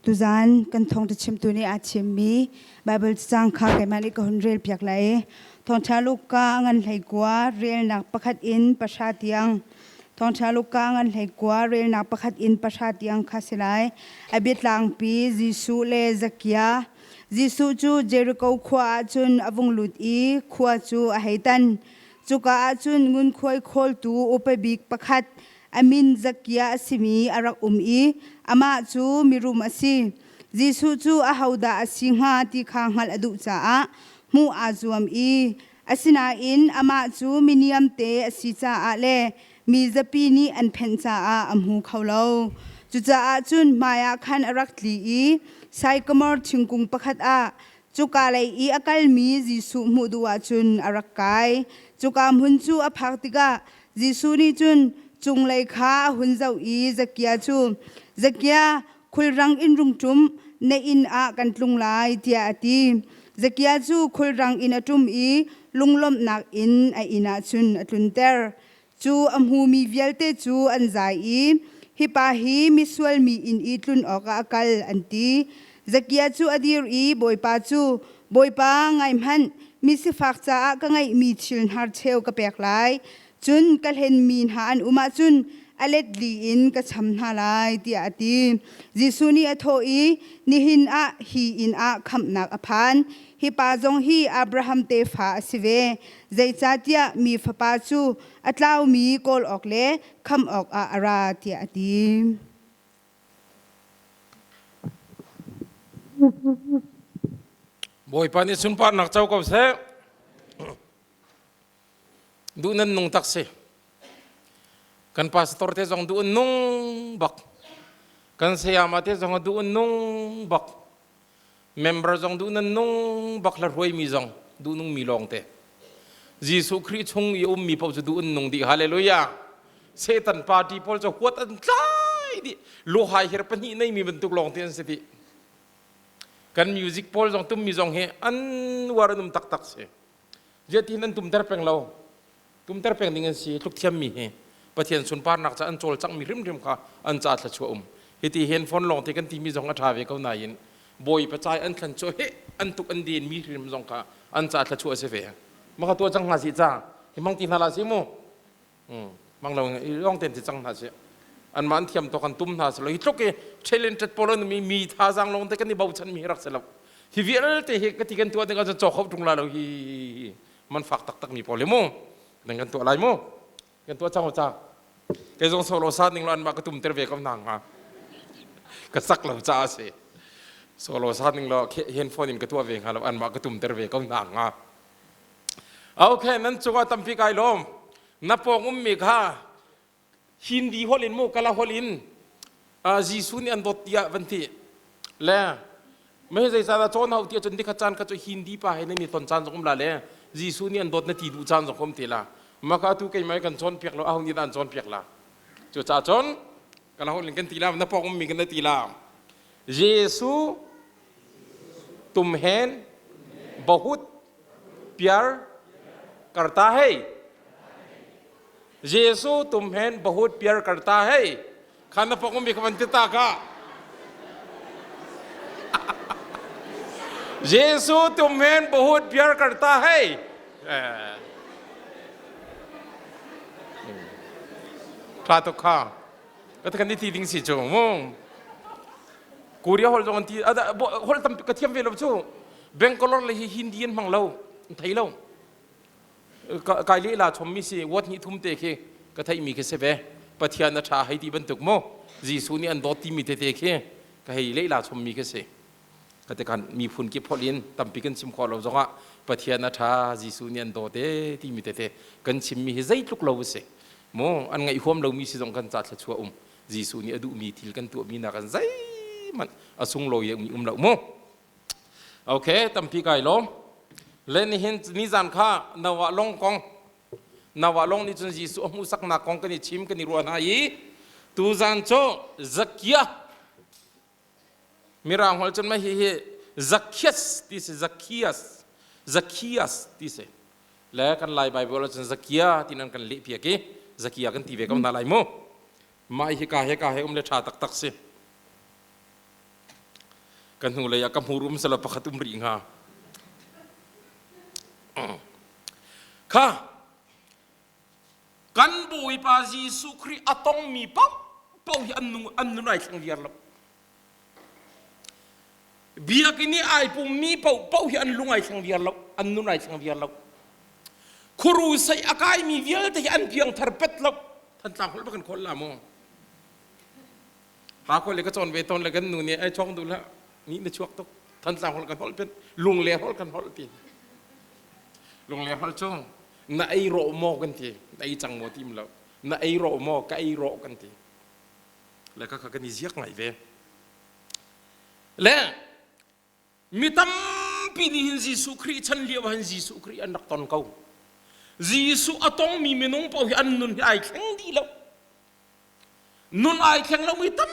Tuzan kan thawngṭha chimtu nih aa thimmi Baibal cacang kha keimah nih ka hun relpiak lai. Thawngṭha Luka a ngan 19 relnak pakhat in pahra tiang. Thawngṭha Luka a ngan 19 relnak pakhat in pahra tiang kha si lai. A biatlangpi Jesuh le Zakia. Jesuh cu Jericho khua ah cun a vung lut i khua cu a hei tan. Cuka ah cun ngunkhuai khawltu upa bik pakhat a min Zakia a simi a rak um i amah cu mirum a si. Jesuh cu ahodah a si hnga ti kha hngalh a duh caah hmuh aa zuam i asinain amah cu miniamte a si caah le mi zapi nih an phenh caah a hmu kho lo. Cucaah cun hmaiah khan a rak tli i saikamor thingkung pakhat ah Cuka lei i a kalmi Jesuh hmuh duh ahcun a rak kai. Cuka hmun cu a phak tikah Jesuh nih cun cunglei kha a hun zoh i Zakia cu, Zakia, khulrang in rung ṭum, na inn ah kan tlung lai, tiah a ti. Zakia cu khulrang in a ṭum i lunglawmhnak in a inn ah cun a tlunter. Cu a hmumi vialte cu an zai i, Hi pa hi misual mi inn i tlun awkah a kal, an ti. Zakia cu a dir i Bawipa cu, Bawipa, ngaihmanh, mi sifak caah ka ngeihmi thil hnarcheu ka pek lai, cun ka hlenmi hna an um ahcun a let li in ka cham hna lai, tiah a ti. Jesuh nih a thawh i, Nihin ah hi inn ah khamhnak a phan. Hi pa zong hi Abraham tefa a si ve. Zeicahtiah mi Fapa cu a tlaumi kawl awk le khamh awkah a ra tiah a ti. Bawipa nih sunparnak co ko seh. Duh nan nung tak si. Kan pastor te zong duh nung bak. Kan sayama te zong duh nung bak. Member zong duh nan nung bak la hruaimi zong duh nung mi lawng te. Jesuh Khrih chung i ummi paoh cu duh an nung dih. Hallelujah. Satan party pawl cu huat an tlai dih. Luhai her pahnih nei mi bantuk lawng te an si dih. Kan music pawl zong tummi zong hi an uar an um taktak si. Ziatin an tumter peng lo. Tumter peng ding an si tluk thiammi hi Pathian sunparnak ca an cawlcanghmi hrimhrim kha an ca thluachuah um. Hiti hen phone lawng te kan timi zong a ṭha ve ko nain Bawipa cai an thlan cu he an tuk an den mi hrim zong kha an ca thluachuah si ve. Maka tua cang hna si ca hi mang ti hna la si mu. Mang lo long ten ti cang hna si. An ma an thiam to kan tum hna selo hi tluk i talented pawl an mi mi thazaang lawng te kan i bochan mi rak si lo. Hi vialte hi ka ti kan tuah ding ahcun cawk kho ṭung la lo hi man fak taktak mi pawl hi mu nan kan tuah lai mu kan tuah cang ca kei zong solo sa ning lo an mah ka tum ter ve ko na hnga ka sak lo ca a si solo sa ning lo hen phone in ka tuah ve hnga lo an mah ka tum ter ve ko na hnga okay nan cungah tampi kai lawm na pawng ummi kha Hindi holh in mu kala holh in Jesuh nih an dawt tiah van ti le mei zeicahdah cawn hau ti ahcun nikhat caan kha cu Hindi pa he nan i ton caan zong um la le Jesuh nih an dawt na ti duh caan zong um te la maka tu keimah kan cawn piak lo aho nih dah an cawn piak la cu ca cun kala holh in kan ti la na pawng ummi kan na ti la Jesuh tumhen bahut pyar karta hei Jesuh tumhen bahut pyar karta hei khan na pawng ummi kha van ti ta ka Jesuh tumhen bahut pyar karta hei Tha tuk kha ka kan i ti ding si cu mu Korea hol zong an ti hol tam ka thiam ve lo cu Bangalore le hi Hindi an hmang lo an thei lo kai le la chom mi si wat ni thum te khi ka thei mi khi si ve Pathian a tha hei ti bantuk mu Jesuh nih an dawt ti mi te te khi ka hei le la chom mi khi si ka te kan miphun kip holh in tampi kan chim khawh lo zongah Pathian a ṭha Jesuh nih an dawt e timi tete kan chimmi hi zeitluk lo a si mu an ngaih huam lomi si zong kan ca thluachuah um Jesuh nih a duhmi thil kan tuahmi nak an zeihmanh a sunglawi mi um lo mu okay tampi kai lawm le nihin nizan kha Noah long kong Noah long nih cun Jesuh a hmuhsaknak kong kan i chim kan i ruah hna i tuzan cu Zakia Mirang holh cun mah hihi Zacchaeus ti si Zacchaeus Zacchaeus ti si le kan Lai Bible ah cun Zakia ti nan kan leh piak i Zakia kan ti ve ko hna lai mu mah hi ka he ka he um le tha taktak si. Ka hnulei ah ka hmur um selaw pakhat um rih hnga. Kha kan Bawipa Jesuh Khrih a tongmi paohpaoh hi an nung an nun ai thleng viar lo. Biakinn i ai pummi paohpaoh hi an lung ai thleng viar lo, an nun ai thleng viar lo. Khuru sei a kaimi vialte hi an piangthar pet lo. Thantlang holh ba kan khawl la mu. Ha ko le ka cawn ve tawn le kan nu nih ai chawng duh hlah ni na chuak tuk Thantlang holh kan holh pen lungler holh kan holh ti lungler holh cu na ei rawh maw kan ti na ei cang maw tim lo na ei rawh maw ka ei rawh kan ti le ka kha kan i ziak ngai ve le Mi tampi nih hin Jesuh Khrih chan lio ah hin Jesuh Khrih an rak ton ko. Jesuh a tongmi minung paoh hi an nun hi ai thleng dih lo. Nun ai thleng lomi tam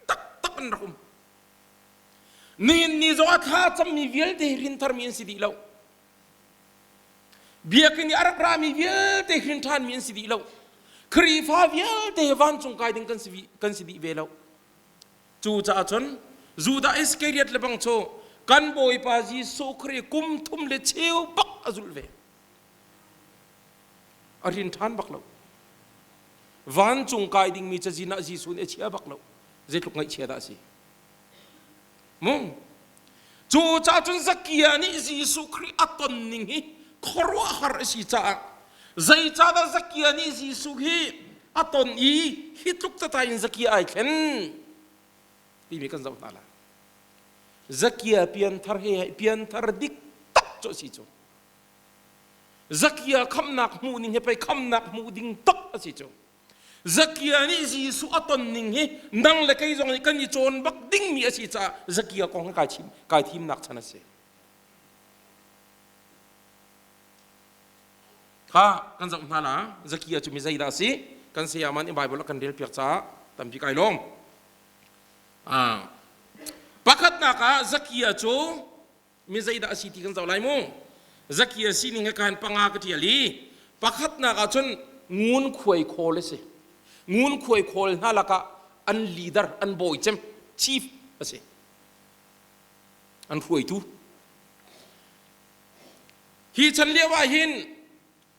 taktak an rak um. Nihin ni zong ah thla cammi vialte hi hrintharmi an si dih lo. Biakinn i a rak rami vialte hrin ṭhanmi an si dih lo. Khrihfa vialte hi vancung kai ding kan si dih ve lo. Cucaah cun Judah Iskariot le bang cu kan Bawipa Jesuh Khrih kum thum le cheu bak a zulh ve. A rin ṭhan bak lo. Vancung kai dingmi cazin ah Jesuh nih a chia bak lo. Zeitluk ngaihchia dah a si. Mu. Cucaah cun Zakia nih Jesuh Khrih a ton ning hi khuaruahhar a si caah zeicahdah Zakia nih Jesuh hi a ton i hi tluk tatai in Zakia ai thlen timi kan zoh hna lai. Zakia pianthar he pianthar dik tak cu a si cu. Zakia khamnak hmuh ning he pei khamnak hmuh ding tak a si cu. Zakia nih Jesuh a ton ning hi nang le kei zong nih kan i cawn bak dingmi a si caah Zakia kong hi kai chim kai thimnak chan a si. Kha kan zoh hna la Zakia cu mi zeidah a si? Kan sayama nih Bible a kan rel piak caah tampi kai lawm. Ah. Pakhatnak ah Zakia cu mi zeidah a si ti kan zoh lai mu Zakia sining he khan panga ka ṭial i pakhatnak ah cun ngunkhuai khawl a si ngunkhuai khawl hna lakah an leader an bawi cem chief a si an hruaitu hi chan lio ah hin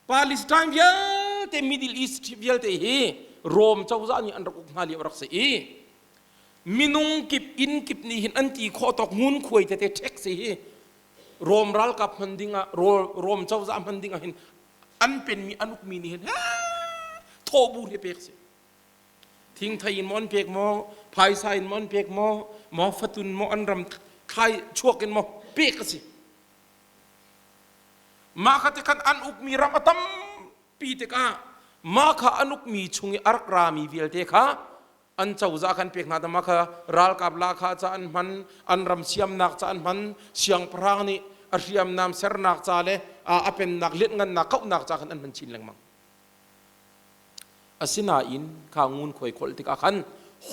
Palestine vialte Middle East vialte hi Rom cozah nih an rak uk hna lio rak si i minung kip inn kip nih hin an ti khawh tawk ngunkhuai tete tax hi Rom ralkap hman ding ah Rom cozah hman ding ah hin an penmi an ukmi nih hin thawhbu he pek si thingthei in maw an pek maw phaisa in maw an pek maw maw fatun maw an ram thlai chuak in maw pek a si Mah kha tikhan an ukmi ram a tampi tikah mah kha an ukmi chung i a rak rami vialte kha an cozah khan pek hna mah kha ralkap lahkhah ca an hman an ram siamnak ca an hman siangpahrang nih a hriamnam sernak ca le a pennak lianhngannak kauhnak ca khan an hman chin lengmang. Asinain kha ngunkhuai kholh tikah khan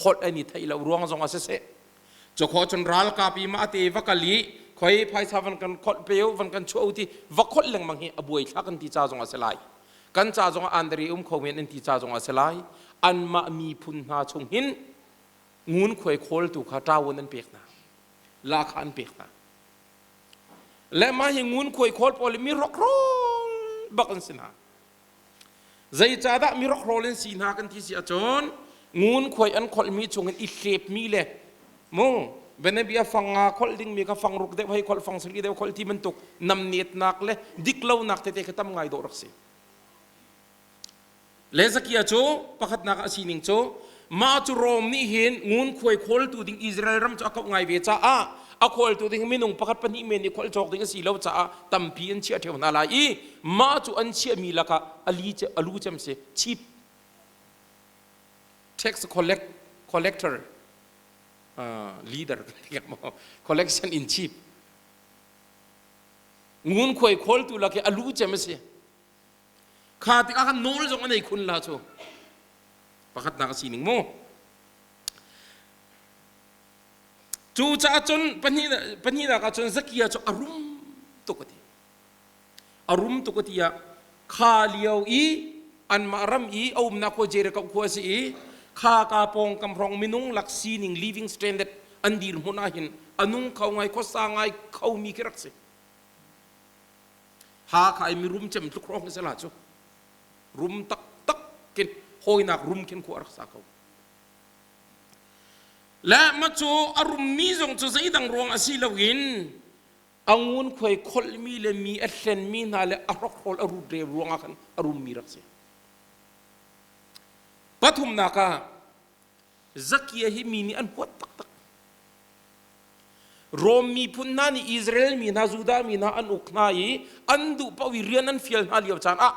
holh an i theih lo ruang zong ah siseh Cukho cun ralkap i mah te va kal i khoi phaisa van kan kholh peu van kan chuah ti va kholh lengmang hi a buai thla kan ti ca zong a si lai kan ca zong ah andari um kho men an ti ca zong a si lai anmah miphun hna chung hin ngunkhuai khawltu kha ṭawun an pek hna la kha an pek hna le mah hi ngunkhuai khawl pawl mi rokrol bak an si hna Zeicahdah mi rokhrawl in si hna kan ti si ahcun ngunkhuai an kholhmi chungin i hlepmi le mu benabia fang nga kholh dingmi kha fang ruk deuh hei kholh fang sarih deuh kholh ti bantuk namnetnak le diklonak tete kha tam ngai dawh rak si. Le Zakia cu pakhatnak a sining cu mah cu Rom nih hin ngunkhuai khawltu ding Israel ram cu a kauh ngai ve caah a khawltu ding minung pakhat pahnih men i kholh cawk ding a si lo caah tampi an chiah ṭheo hna lai i mah cu an chiahmi lakah ali a lu cem si chief tax collect collector leader collection in chief ngunkhuai khawltu lak i a lu cem a si Kha tikah khan nawl zong a nei khun la cu. Pakhatnak a sining mu. Cu caah cun pahnihnak ah cun Zakia cu a rum tuk a ti. A rum tuk a ti ah kha lio i anmah ram i a umnak khua Jericho khua a si i kha ka pawngkam hrawng minung lak sining living standard an dirhmun ah hin a nung kho ngai khuasa ngai khomi khi rak si. Hakha i mirum cem tluk hrawng hi sala cu rum taktak khin hawinak rum khin khua rak sa ko. Le ma cu a rummi zong cu zeidang ruang a si loin a ngunkhuai kholhmi le mi a hlenmi hna le a hrokhrawl a rut re ruangah khan a rummi rak si. Pathumnak ah Zakia hi mi nih an huat taktak. Rom miphun hna nih Israel mi hna, Judah mi hna an uk hna i an duh paoh i rian an fial hna lio caan ah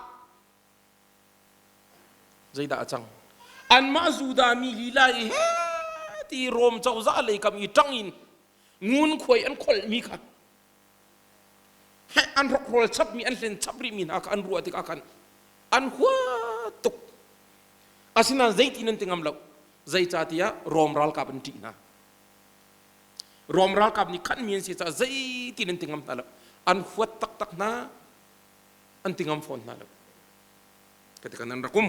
zeidah a cang? Anmah Judah mi lila i he ti Rom cozah lei kam i ṭang in ngunkhuai an kholhmi kha heh an hrokhrol chapmi an hlen chap rihmi hna kha an ruah tikah khan an hua tuk. Asinain zeitin an ti ngam lo. Zeicahtiah Rom ralkap an ṭih hna. Rom ralkap nih khanmi an si caah zeitin an ti ngam hna lo. An huat taktak hna, an ti ngam fawn hna lo. Ka ti kan an rak um.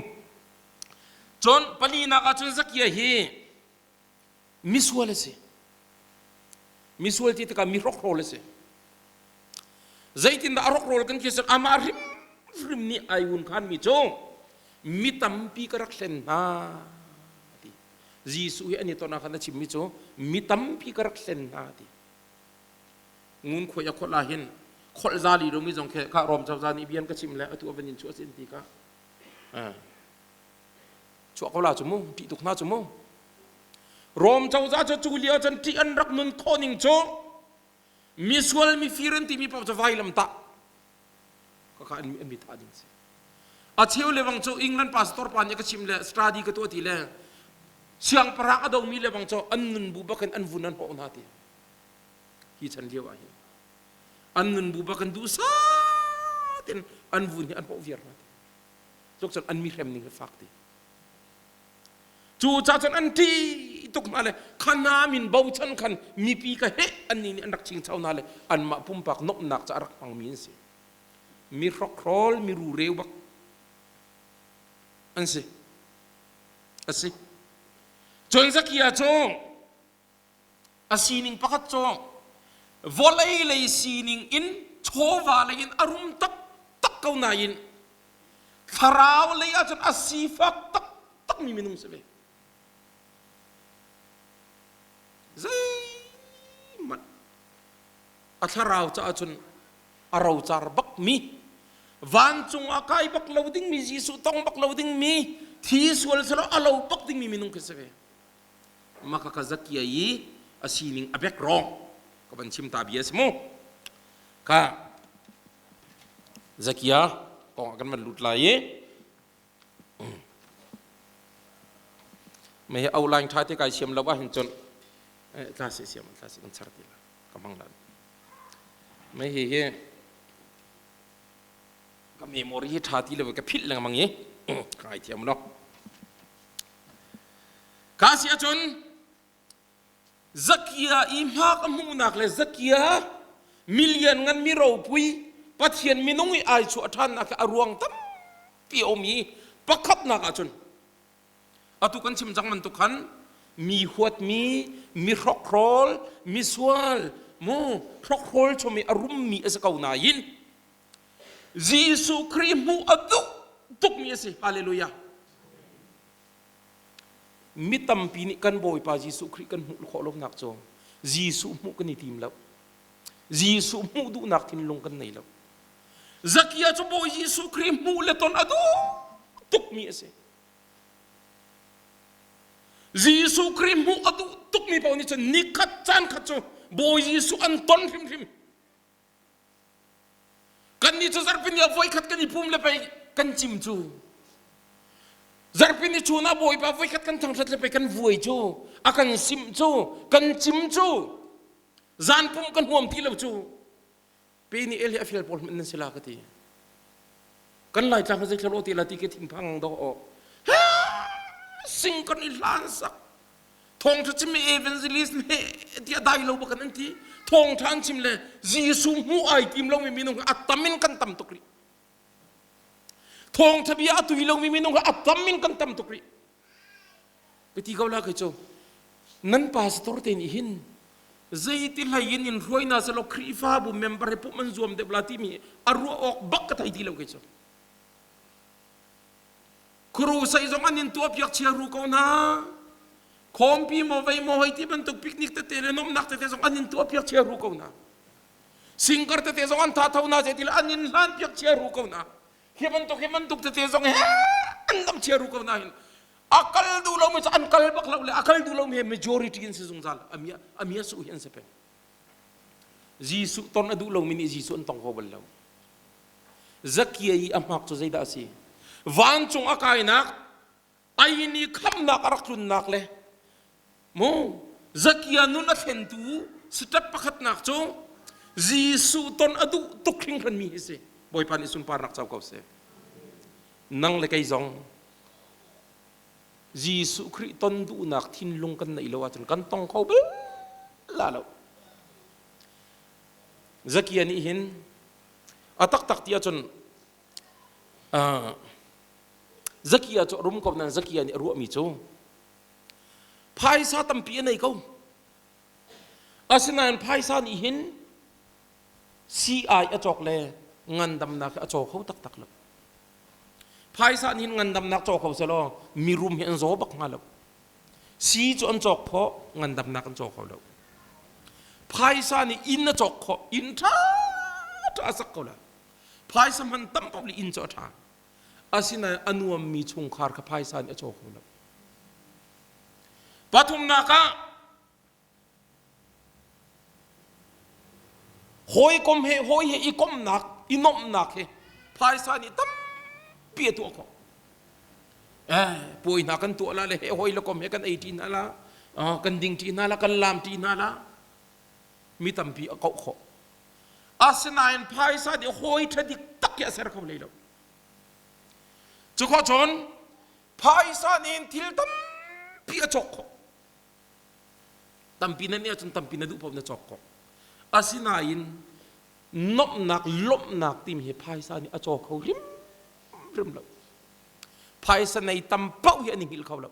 Cun palinak ah cun Zakia hi misual a si. Misual ti tikah mi hrokhrawl a si. Zeitindah a hrokhrawl kan ti cun amah hrimhrim nih ai un khanmi cu mi tampi ka rak hlen hna ti. Jesuh hi an i ton ah khan a chimmi cu mi tampi ka rak hlen hna ti. Ngunkhuai a kholh ah hin kholh za li lomi zong khi kha Rom cozah nih bian ka chim le atu a van in chuah sin ti ka chuah ko la cu mu ṭih tuk hna cu mu Rom cozah cu cu lio cun ṭih an rak nun khawh ning cu misual mifir an timi paoh cu vailam tah kha an mi thah ding si a cheu le bang cu England pastor pa nih ka chim le study ka tuah ti le siangpahrang a domi le bang cu an nun bu bakin an vun an hawh hna ti hi chan lio ah hin an nun bu bakin duhsah ten an vun hi an hawh viar hna ti tluk cun an mi hrem ning hi fak ti Cu ca cun an ṭih tuk hna le kha min bochan khan mipi ka heh annih nih an rak chingcho hna le anmah pumpak nomhnak ca a rak hmangmi an si. Mi hrokhrawl, mi rureu bak an si. A si. Cun Zakia cu A sining pakhat cu vawlei lei sining in chawva lei in a rum taktak ko nain thlarau lei ahcun a sifak taktakmi minung si ve. Zeihmanh a thlarau caah cun a rocar bakmi vancung ah kai bak lo dingmi Jesuh tong bak lo dingmi thi sual selaw a lo bak dingmi minung khi si ve. Maka ka zakia i a sining a background ka van chim ta bia si mu. Ka zakia kong ah kan van lut lai i me hi outline tha te kai siam lo ah hin cun tla si siam tla si kan char ti la ka hmang lan me hi hi ka memory hi tha ti lo ka philh lengmang i ka ngai thiam lo Ka si ahcun Zakia i hmak a hmuhnak le Zakia milian ngan mi ropui Pathian minung i ai chuah ṭhannak hi a ruang tampi a um i pakhatnak ahcun atu kan chim cang bantuk khan mi huatmi mi hrokhrawl misual mu hrokhrawl chom i a rummi a si ko nain Jesuh Khrih hmuh a duh tukmi a si. Hallelujah. Mi tampi nih kan Bawipa Jesuh Khrih kan hmuh khawh lonak cu Jesuh hmuh kan i tim lo. Jesuh hmuh duhnak thinlung kan nei lo. Zakia cu Bawi Jesuh Khrih hmuh le ton a duh tukmi a si. Jesuh Khrih hmuh a duh tukmi paoh nih cun nikhat caan khat cu Bawi Jesuh an ton hrimhrim. Kannih cu zarhpini ah voikhat kan i pum le pei kan cim cu. Zarhpini chun ah Bawipa voikhat kan thangṭhat le pei kan vuai cu, a kan simh cu, kan cim cu. Zan pum kan huam ti lo cu. Pe nih el hi a fel pawl hmanh nan si la ka ti. Kan Laitlang hi zeitlalo ti la ti ke thinphang do aw. Sing kan i hlan sak. Thawngṭha chim evangelist he tiah dai lo bak an ti. Thawngṭha an chim le Jesuh hmuh ai tim lomi minung a tam in kan tam tuk rih. Thawngṭha bia a tui lomi minung a tam in kan tam tuk rih. Ka ti ko la kei cu. Nan pastor te nih hin zeiti hlei in in hruai hna selaw Khrihfabu member he pumh an zuam deuh la timi a ruah awk bak ka thei ti lo kei cu. Khuaru sei zong an in tuahpiak chiahru ko hna. Khawmpi maw vei maw hei ti bantuk picnic tete le nuamhnak tete zong an in tuahpiak chiahru ko hna. Singer tete zong an tha tho hna zei ti le an in hlanpiak chiahru ko hna. Hi bantuk hi bantuk tete zong he an dam chiahru ko hna hin. A kal duh lomi cu an kal bak lo le a kal duh lomi he majority in si zungzal amia amia su hi an si peng. Jesuh ton a duh lomi nih Jesuh an tong kho bal lo. Zakia i a hmak cu zeidah a si? Vancung a kainak, ai ni khamnak a rak tlunnak le mu Zakia nun a thlentu step pakhatnak cu Jesuh ton a duh tuk hringhranmi hi si. Bawipa nih sunparnak co ko seh. Nang le kei zong Jesuh Khrih ton duhnak thinlung kan neih lo ahcun kan tong kho bal la lo. Zakia nih hin a taktak ti ahcun Zakia cu a rum ko nain Zakia nih a ruahmi cu phaisa tampi a nei ko. Asinain phaisa nih hin sii-ai a cawk le ngandamnak a caw kho taktak lo. Phaisa nih hin ngandamnak caw kho selaw mirum hi an zaw bak hnga lo. Sii cu an cawk khawh, ngandamnak an caw kho lo. Phaisa nih inn a cawk khawh, inn ṭha ṭha a sak ko la. Phaisa hman tam paoh nih inn cu a ṭha. Asinain a nuammi chungkhar kha phaisa nih a caw kho lo. Pathumnak ah Hawikom he hawi he i komhnak, i nuamhnak hi phaisa nih tampi a tuah khawh. Eh, puai hna kan tuah la le he hawi le kom he kan ei ṭi hna la, kan ding ṭi hna la, kan laam ṭi hna la, mi tampi a kauh khawh. Asinain phaisa nih hawi ṭha dik tak hi a ser kho hlei lo. Cu khawh cun phaisa nih hin thil tampi a cawk khawh. Tampi na nih ahcun tampi na duh paoh na cawk khawh. Asinain nuamhnak, lawmhnak timi hi phaisa nih a caw kho hrimhrim lo. Phaisa nei tam paoh hi an i hngilh kho lo.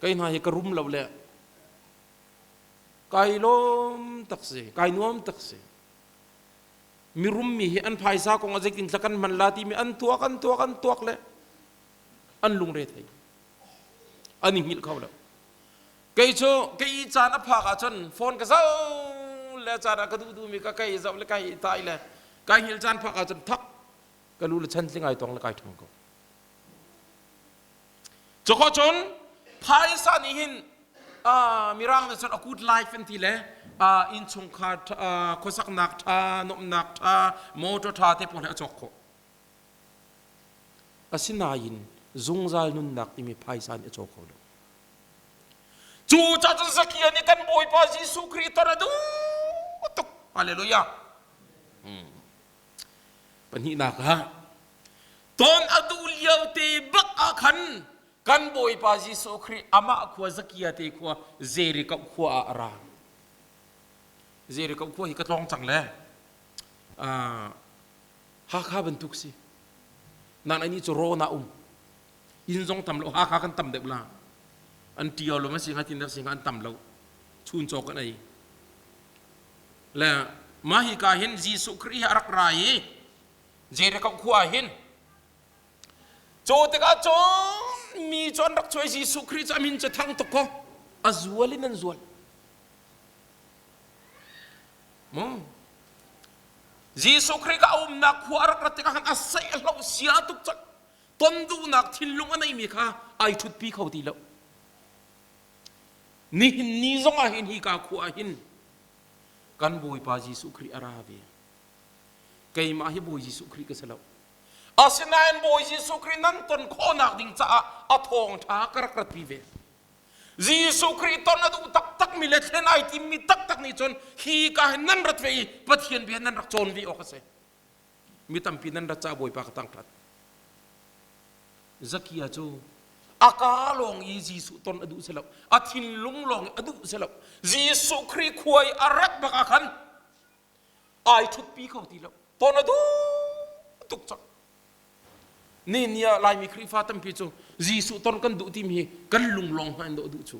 Kei hna hi ka rum lo le kai lawm tak si, kai nuam tak si. Mirum mi hi an phaisa kong ah zeitin thla kan hman la timi an tuak, an tuak, an tuak le an lungre thei. An i hngilh kho lo. Kei cu kei i caan a phak ahcun phone ka zoh le caan ah ka duh duhmi ka kei zoh le kai tai le kai hngilh caan phak ahcun thak ka lu le chantling ai tong le kai ṭhang ko. Cu cun phaisa nih hin mirang nih cun a good life an ti le innchungkhar khuasaknak ṭha, nuamhnak ṭha, motor ṭha te pawl hi a cawk khawh. Asinain zungzal nunnak timi phaisa nih a caw kho lo. Cu cun Zakia nih kan Bawipa Jesuh Khrih ton a duh tuk. Hallelujah. Pahnihnak ah ton a duh lio te bak ah khan kan Bawipa Jesuh Khrih amah khua Zakia te khua Jericho khua ah a ra. Jericho khua hi ka tlawng cang le Hakha bantuk si. Nan anih cu rawn ah um. Inn zong tam lo. Hakha kan tam deuh la. An ṭio lo ma si hnga tin dak si hnga an tam lo. Chun caw kan ei. Le mah hi ka hin Jesuh Khrih hi a rak ra i Jericho khua ah hin cu tikah cun mi cu an rak chuai Jesuh Khrih cu a min cu thang tuk ko a zual in an zual Mu. Jesuh Khrih ka umnak khua a rak rat tikah khan a saih a hloh sia tuk cang. Ton duhnak thinlung a neimi kha ai ṭhutpi kho ti lo. Nihin ni zong ah hin hika khua ah hin kan Bawipa Jesuh Khrih a ra ve. Keimah hi Bawi Jesuh Khrih ka si lo. Asinain Bawi Jesuh Khrih nan ton khawhnak ding caah a thawngṭha ka rak ratpi ve. Jesuh Khrih ton a duh taktakmi le thlen ai timmi taktak nih cun hi ka hin nan rat ve i Pathian bia nan rak cawn ve awk a si. Mi tampi nan rat caah Bawipa ka tangṭhat. Zakia cu a ka lawng i Jesuh ton a duh si lo. A thinlung lawng i a duh si lo. Jesuh Khrih khua i a rat bak ah khan ai ṭhutpi kho ti lo. Ton a duh tuk cang. Ni ni ah Laimi Khrihfa tampi cu Jesuh ton kan duh timi hi kan lung lawng hna in dawh duh cu.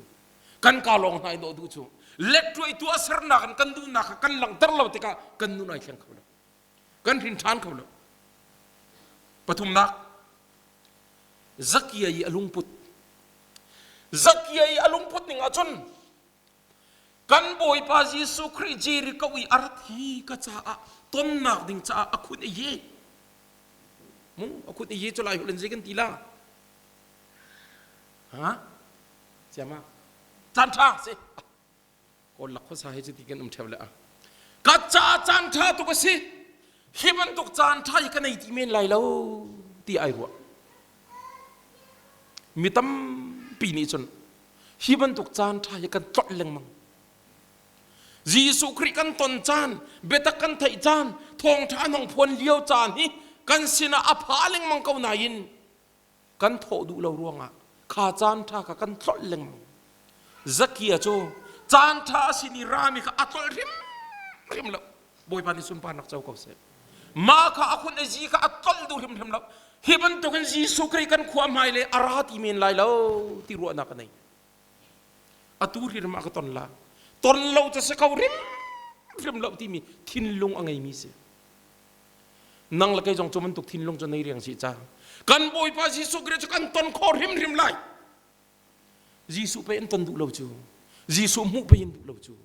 Kan ka lawng hna i dawh duh cu. Letruai tuahsernak in kan duhnak kha kan langhter lo tikah kan nun ai thleng kho lo. Kan hrin ṭhan kho lo. Pathumnak, Zakia i a lungput. Zakia i a lungput ning ahcun kan Bawipa Jesuh Khrih Jericho i a rat hi ka caah tonnak ding caah a khun i ye. Mu a khun i ye cu lai holh in zei kan ti la? Ha? Siama? Caan ṭha si. Kawl lak khuasa hi cuti kan um ṭheo le a. Ka caah caan ṭha tuk a si. Hi bantuk caan ṭha hi ka nei ti men lai lo ti ai ruah. Mi tampi nih cun hi bantuk caan ṭha hi kan tlolh lengmang. Jesuh Khrih kan ton caan, biatak kan theih caan, thawngṭha an hong phuan lio caan hi kan sinah a pha lengmang ko nain kan thawh duh lo ruangah kha caan ṭha kha kan tlolh lengmang. Zakia cu caan ṭha a sin i rami kha a tlolh hrimhrim lo. Bawipa nih sunparnak co ko seh. Mah kha a khun i zi kha a tlolh duh hrimhrim lo. Hi bantukin Jesuh Khrih kan khua hmai le a ra ti men lai lo ti ruahnak ka nei. Atu hrim ah ka ton la. Ton lo cu si ko hrimhrim lo timi thinlung a ngeimi si. Nang le kei zong cu bantuk thinlung cu nei riang si ca. Kan Bawipa Jesuh Khrih cu kan ton khawh hrimhrim lai. Jesuh pei an ton duh lo cu. Jesuh hmuh pei an duh lo cu.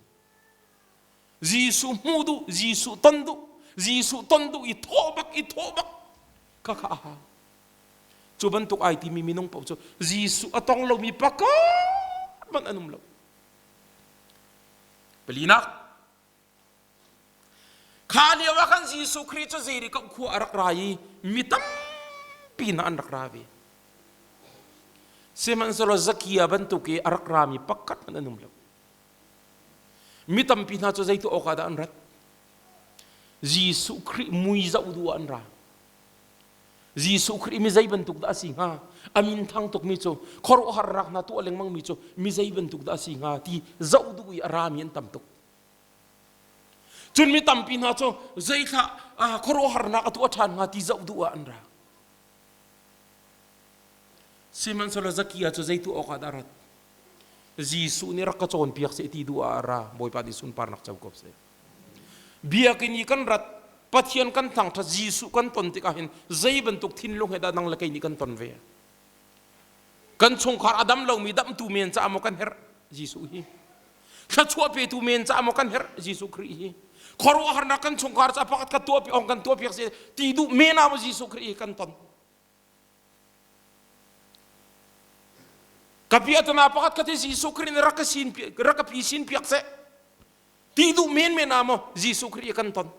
Jesuh hmuh duh, Jesuh ton duh, Jesuh ton duh i thawh bak i thawh bak kha kha a hau. Cu bantuk ai timi minung paoh cu Jesuh a tong lomi pakhat hmanh an um lo. Palinak, kha lio ah khan Jesuh Khrih cu Jericho khua a rak ra i mi tampi hna an rak ra ve. Sihmanhsehlaw Zakia bantuk i a rak rami pakhat hmanh an um lo. Mi tampi hna cu zei tuah awkah dah an rat? Jesuh Khrih mui zoh duh ah an ra. Jesuh Khrih mi zei bantuk dah a si hnga? A min thang tukmi cu khuaruahharnak hna tuah lengmangmi cu mi zei bantuk dah a si hnga ti zoh duh i a rami an tam tuk. Cun mi tampi hna cu zeithlah khuaruahharnak a tuah ṭhan hnga ti zoh duh ah an ra. Sihmanhsehlaw Zakia cu zei tuah awkah dah a rat? Jesuh nih rak ka cawnpiak seh ti duh ah a ra. Bawipa nih sunparnak co ko seh. Biakinn i kan rat, Pathian kan thangṭhat, Jesuh kan ton tikah hin zei bantuk thinlung he dah nang le kei nih kan ton ve? Kan chungkhar a dam lomi damtu men caah maw kan herh Jesuh hi? Thluachuah petu men caah maw kan herh Jesuh Khrih hi? Khuaruahharnak kan chungkhar caah pakhat khat tuah ong kan tuah piak seh ti duh men ah maw Jesuh Khrih hi kan ton? Ka piahtana pakhat khat hi Jesuh Khrih nih rak ka sin rak ka pi sin piak seh ti duh menmen ah maw Jesuh Khrih kan ton.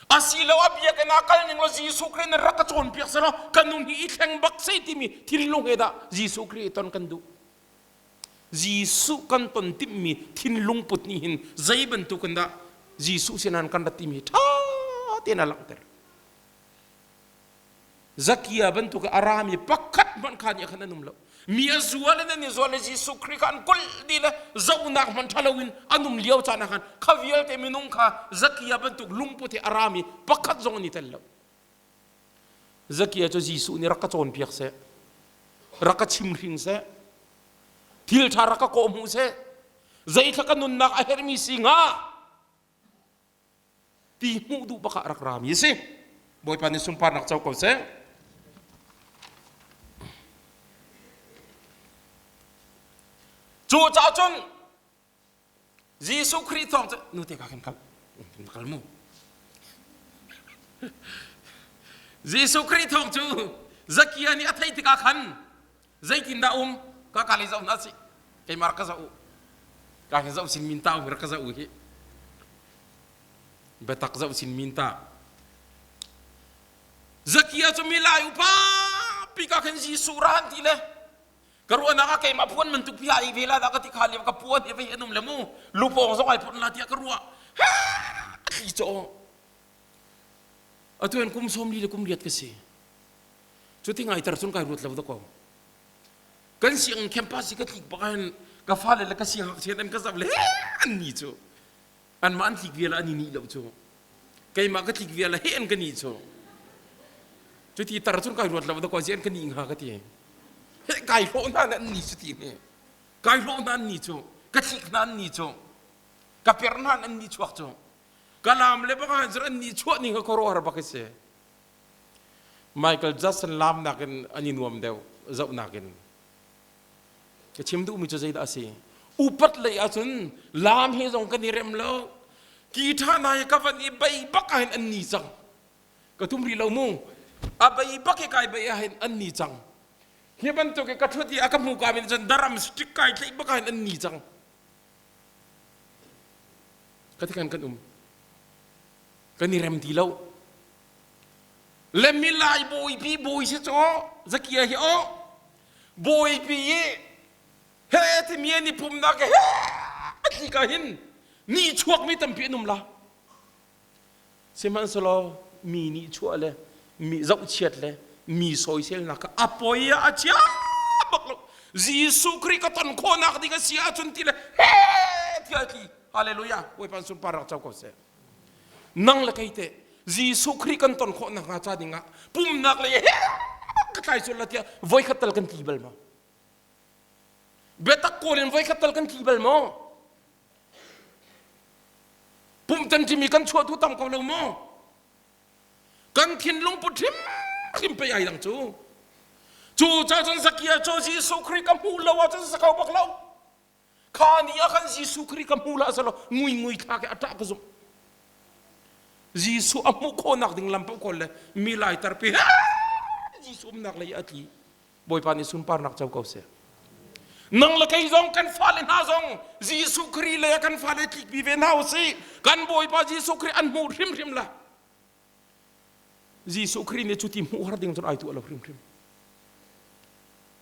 Asiloah biakinn ah kal ning law Jesuh Khrih nih rak ka cawnpiak seh law ka nun hi i thleng bak seh timi thinlung he dah Jesuh Khrih ton kan duh. Jesuh kan ton timhmi thinlung put nih hin zei bantukin dah Jesuh sinan kan rat timi ṭha tein a langhter. Zakia bantuk a rami pakhat hmanh kha nih khan an um lo. Mi a zual in an i zual i Jesuh Khrih kha an kulh dih le zohnak hmanh ṭha loin an um lio caan ah khan kha vialte minung kha Zakia bantuk lungput he a rami pakhat zong an i tel lo. Zakia cu Jesuh nih rak ka cawnpiak seh, rak ka chimhring seh, thil ṭha rak ka kawhhmuh seh, zeithla ka nunnak a herhmi si hnga ti hmuh duh bak ah rak rami a si. Bawipa nih sunparnak co ko seh. Cu caah cun Jesuh Khrih thawng cu nu te ka kan kal kal mu. Jesuh Khrih thawng cu Zakia nih a theih tikah khan zeitindah um ka ka le zoh hna sih keimah rak ka zoh u ka hin zoh sin min ta rak ka zoh u hi biatak zoh sin min ta Zakia cu milai upa pi ka khin Jesuh ra an ti le ka ruahnak ah keimah puan bantuk pi ai ve la dah ka ti kha liam ka puan he vei an um le mu lupawng zong ai put la tiah ka ruah thli caw atu in kum sawm li le kum riat ka si Cuti ngaiter cun kai ruat lo da ko. Kan sianginn campus i ka tlik bak ahhin ka fale le ka siangngakchia an ka zoh le an ni cu anmah an tlik vial an i nih lo cu keimah ka tlik vial he an ka nih cu cuti tar cun kai ruat lo da ko zi an ka nih hnga ka ti he kai hlawh hna an ni cu ti ne kai hlawh hna an ni cu. Ka thlik hna an ni cu. Ka per hna an ni chuak cu. Ka lam le bang ah an ni chuah ning ka khuaruahhar bak si. Michael Jackson lam nakin an i nuam deuh zoh nakin. Ka chim duhmi cu zeidah a si? Upat lei ahcun lam he zong kan i rem lo. Ki ṭha hna hi ka van i bei bak ahhin an ni cang. Ka tum rih lo mu. A bei bak i kai bei ahhin an ni cang. Hi bantuk i ka ṭhut i a ka hmu ka min cun daram stick kai tlaih bak ahhin an ni cang. Ka ti kan kan um. Kan i rem ti lo. Le milai bawipi bawi si cu Zakia hi aw bawipi i he timi an i pumnak he a tli ka hin ni chuakmi tampi an um la sihmanhsehlaw mi nih chuah le mi zohchiat le mi sawiselnak kha a poi ah a chia bak lo Jesuh Khrih ka ton khawhnak ding a si ahcun ti le he tiah tli hallelujah Bawipa sunpar rak co ko seh nang le kei teh Jesuh Khrih kan ton khawh nakhnga ca dingah pumnak le he ka tlai sual la tiah voikhat tal kan tli bal maw biatak kawl in voikhat tal kan tli bal maw pumh tan timi kan chuah tu tam ko lo maw kan thinlung put hrim hrim pei ai dang cu cu ca cun Zakia cu Jesuh Khrih ka hmuh lo ahcun sa kho bak lo Kha ni ah khan Jesuh Khrih ka hmu la selaw ngui ngui thla ke a ṭah ka zumh. Jesuh a hmuh khawhnak ding lam paoh kawl le mi lai tarpi Jesuh umnak lei a tli. Bawipa nih sunparnak co ko seh. Nang le kei zong kan fale hna zong Jesuh Khrih lei ah kan fale tlikpi ve hna usih. Kan Bawipa Jesuh Khrih an hmuh hrimhrim la. Jesuh Khrih nih cuti hmuh har ding cun ai tuah lo hrimhrim.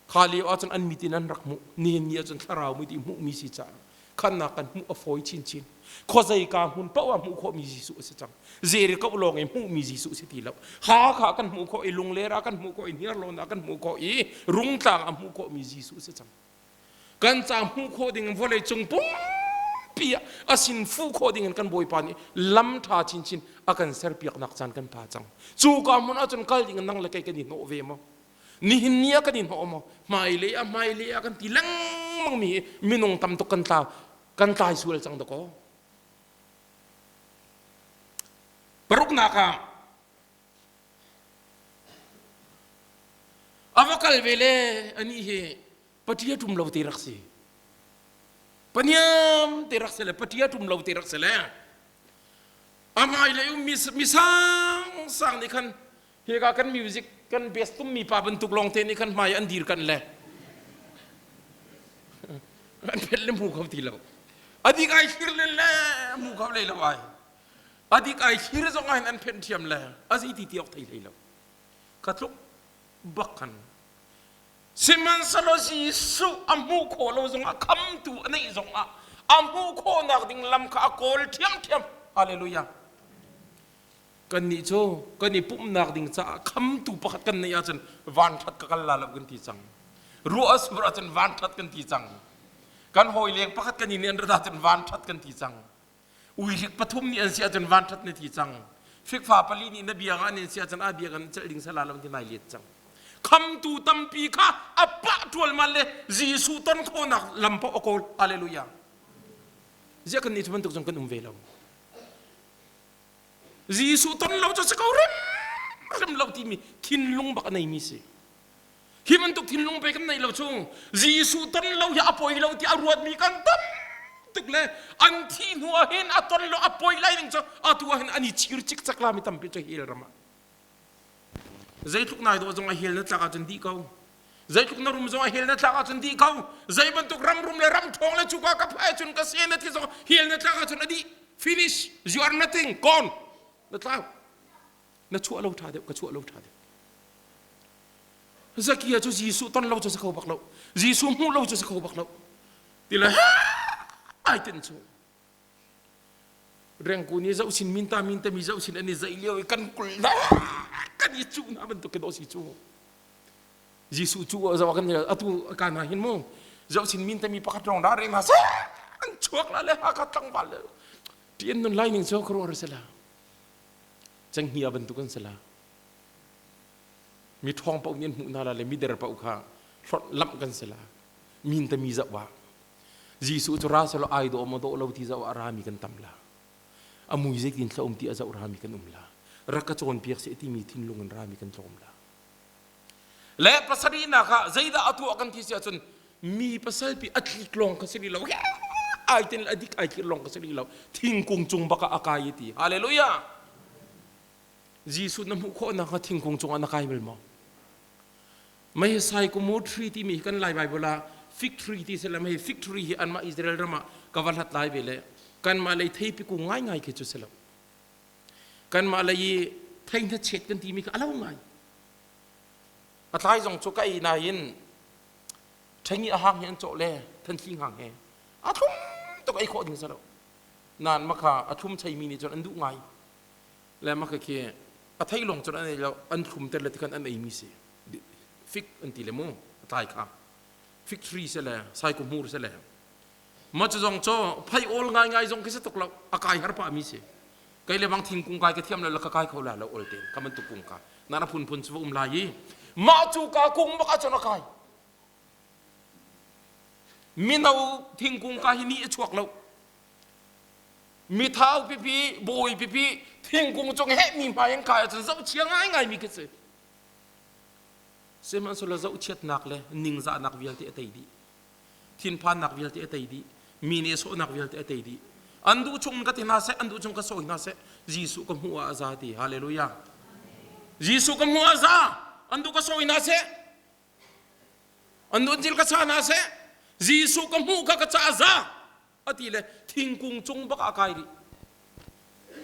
Kha lio ahcun an mit in an rak hmuh. Nihin ni ahcun thlarau mit i hmuhmi si caah khannak kan hmuh a fawi chinchin. Khuazei ka hmun paoh ah hmuh khawhmi Jesuh a si cang. Jericho lawng i hmuhmi Jesuh si ti lo. Hakha kan hmuh khawh i Lungler ah kan hmuh khawh i Hniarlawn ah kan hmuh khawh i Rungtlang ah hmuh khawhmi Jesuh a si cang. Kan ca hmuh khawh ding vawlei cung pumpi ah a sin fuh khawh ding in kan Bawipa nih lam ṭha chinchin a kan serpiaknak caan kan pha cang. Cu ka hmun ahcun kal ding in nang le kei kan i hnawh ve maw? Nihin ni ah kan i hnawh maw? Hmailei ah hmailei ah kan ti lengmang mi hi minung tam tuk kan tla kan tlai sual cang dakaw. Paruknak ah a va kal ve le anih hi paṭia ṭum lo te rak si. Paniam te rak si le paṭia ṭum lo te rak si le a hmailei um mi sang sang nih khan hika kan music kan bass tummi pa bantuk lawng te nih khan hmai an dir kan le an phet le hmu kho ti lo adik ai thlir len le hmu kho lei lo ai adik ai thlir zong ah an phenh thiam le a zei ti ti awk thei hlei lo ka tluk bak khan sihmanhsehlaw Jesuh a hmuh khawh lo zong ah khamtu a neih zong ah a hmuh khawhnak ding lam kha a kawl ṭhiamṭhiam hallelujah Kannih cu kan i pumhnak ding caah khamtu pakhat kan neih ahcun vanṭhat ka kal la lo kan ti cang. Ruah a sur ahcun vanṭhat kan ti cang. Kan hawi leng pakhat kan inn i an rat ahcun vanṭhat kan ti cang. Uihrik pathum nih an si ahcun vanṭhat na ti cang. Fikfa pali nih na biang ah an in si ahcun a biak an celh ding sala lo ti nai let cang. Khamtu tampi kha a pah ṭualmal le Jesuh ton khawhnak lam paoh a kawl. Hallelujah. Ziah kan nih cu bantuk cun kan um ve lo. Jesuh ton lo cu si ko hrimhrim lo timi thinlung bak a neimi si. Hi bantuk thinlung pe kan neih lo chung Jesuh ton lo hi a poi lo ti a ruatmi kan tam tuk le an thih hnu ah hin a ton lo a poi lai ning cu atu ah hin an i chir cikcek la mi tampi cu hell ram ah. Zeitluk nai dawh zong a hell na tlak ahcun dih ko. Zeitluk na rum zong a hell na tlak ahcun dih ko. Zei bantuk ram rum le ram ṭhawng le cuka ka phai cun ka se na ti zong hell na tlak ahcun a dih. Finish. You are nothing. Gone. Na tlau. Na chuah lo ṭha deuh, ka chuah lo ṭha deuh. Zakia cu Jesuh ton lo cu si kho bak lo. Jesuh hmuh lo cu si kho bak lo. Ti le ai tin cu. Rengku nih zoh sin minta min tami zoh sin an i zeih lio i kan kul na kan i cuh na bantuk ke si cu Jesuh cu zoh kan atu ka na hin mu zoh sin min tami pakhat rong ra reng ha se an chuak la le ha ka tlangval le tian nun lai ning cho kro ar sela cenghngia bantuk an sela mi ṭhawng paoh nih an hmuh hna la le mi der paoh kha hlawt lamh kan sela min tami zoh ah. Jesuh cu ra selaw ai dawh maw dawh lo ti zoh ah rami kan tam la. A mui zeitin thla um ti a zoh rami kan um la. Rak ka cawnpiak seh timi thinlung in rami kan tlawm la. Le pasarihnak ah zeidah a tuah kan ti si ahcun mi pasal pi a tlik lawng ka si rih lo. Ai tin a dik ai tlik lawng ka si rih lo. Thingkung cung bak ah a kai ti. Hallelujah. Jesuh na hmuh khawh nakhnga thingkung cungah na kai bal maw? Mei sycamore tree timi hi kan Lai Bible ah fig tree ti si le mei fig tree hi anmah Israel ram ah ka va hlat lai ve le kanmah lei theipi kung ngaingai khi cu si lo. Kanmah lei i thei hnachet kan timi kha a lo ngai. A tlai zong cu ka ei nain ṭhengi a hang hi an cawh le thanthling hang he a thlum tuk ei khawh ding si lo. Nan makha a thlum cheimi nih cun an duh ngai. Le maka khi a thei lawng cun an ei lo an thlum ter le tikhan an ei mi si fig an ti le mu a tlai kha fig tree se le saiko hmur se le ma cu zong cho phai ol ngai ngai zong khi se tuk lo a kai har pa mi si kai le bang thingkung kai ka thiam lo la ka kai kho la lo ol ten ka man tuk kung ka na na phun phun chu um lai i ma cu ka kung bak a chon a kai mino thingkung ka hi ni a chuak lo mithau pipi bawi pipi thingkung cung hehmi hmai an kai ahcun zohchia ngaingai mi khi si sihmanhsehlaw zohchiatnak le ningzahnak vialte a tei dih thinphannak vialte a tei dih mi nih sawhnak vialte a tei dih an duh chung ka ti hna seh an duh chung ka sawi hna seh Jesuh ka hmuh ah a za ti hallelujah Jesuh ka hmuh ah a za an duh ka sawi hna seh an duh cil ka sa hna seh Jesuh ka hmuh kha ka ca a za a ti le thingkung cung bak ah kai rih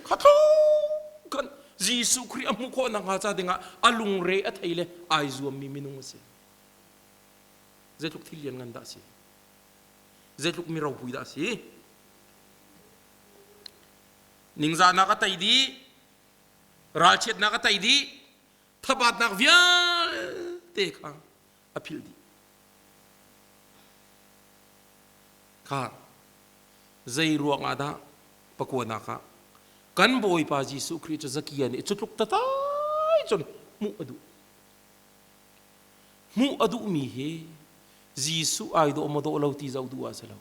kha kan Jesuh Khrih a hmuh khawh nakhnga ca dingah a lungre a thei le ai zuammi minung a si zeitluk thil lian ngan dah a si zeitluk mi ropui dah a si ningzahnak a tei dih ralchiatnak a tei dih thabatnak vialte kha a philh dih Kha zei ruang ah dah pakuanak ah kan Bawipa Jesuh Khrih cu Zakia nih cutluk tatai cun hmuh a duh. Hmuh a duhmi hi Jesuh ai dawh maw dawh lo ti zoh duh ah si lo.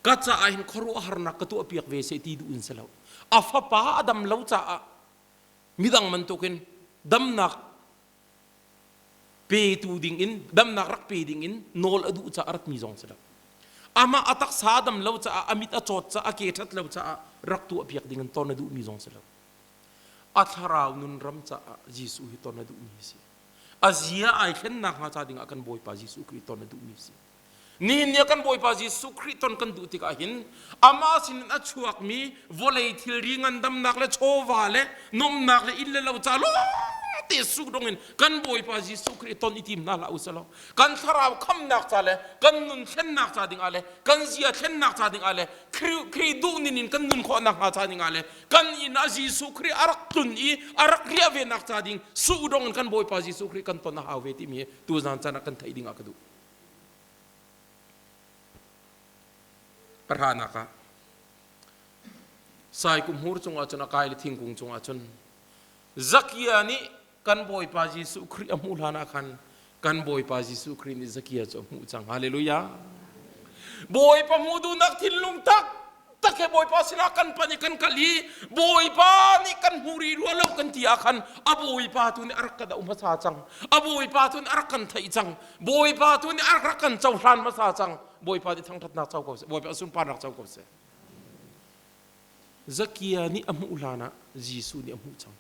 Ka caah hin khuaruahharnak ka tuahpiak ve seh ti duh in si lo. A fapa a dam lo caah midang bantukin damnak petu dingin damnak rak pe dingin nawl a duh caah a ratmi zong si lo amah a taksa a dam lo caah a mit a cawt caah a ke ṭhat lo caah rak tuahpiak dingin ton a duhmi zong si lo a thlarau nun ram caah Jesuh hi ton a duhmi si a zia ai thlennak hnga ca dingah kan Bawipa Jesuh Khrih ton a duhmi si Nihin ni ah kan Bawipa Jesuh Khrih ton kan duh tikah hin amah sinin a chuakmi vawlei thilri ngandamnak le chawva le nomnak le inn le lo ca lawngte sukdong in kan Bawipa Jesuh Khrih ton i tim hna hlah u selaw kan thlarau khamnak ca le kan nun thlennak ca dingah le kan zia thlennak ca dingah le Khrih duh ning in kan nun khawhnak hnga ca dingah le kan inn ah Jesuh Khrih a rak tlun i a rak riah ve nak ca ding sukdong in kan Bawipa Jesuh Khrih kan ton a hau ve timi tuzan caan ah kan theih dingah ka duh. Pahranak ah Saikum hmur cungah cun a kai le thingkung cungah cun Zakia nih kan Bawipa Jesuh Khrih a hmuh hlan ah khan kan Bawipa Jesuh Khrih nih Zakia cu a hmuh cang. Hallelujah. Bawipa hmuh duhnak thinlung tak tak he Bawipa sinah kan pan i kan kal i Bawipa nih kan hmu rih rua lo kan ti ah khan a Bawipa tu nih a rak kan auh hmasa cang. A Bawipa tu nih a rak kan theih cang. Bawipa tu nih a rak kan cohlan hmasa cang. Bawipa nih thangṭhatnak co ko seh. Bawipa sunparnak co ko seh. Zakia nih a hmuh hlan ah Jesuh nih a hmuh cang.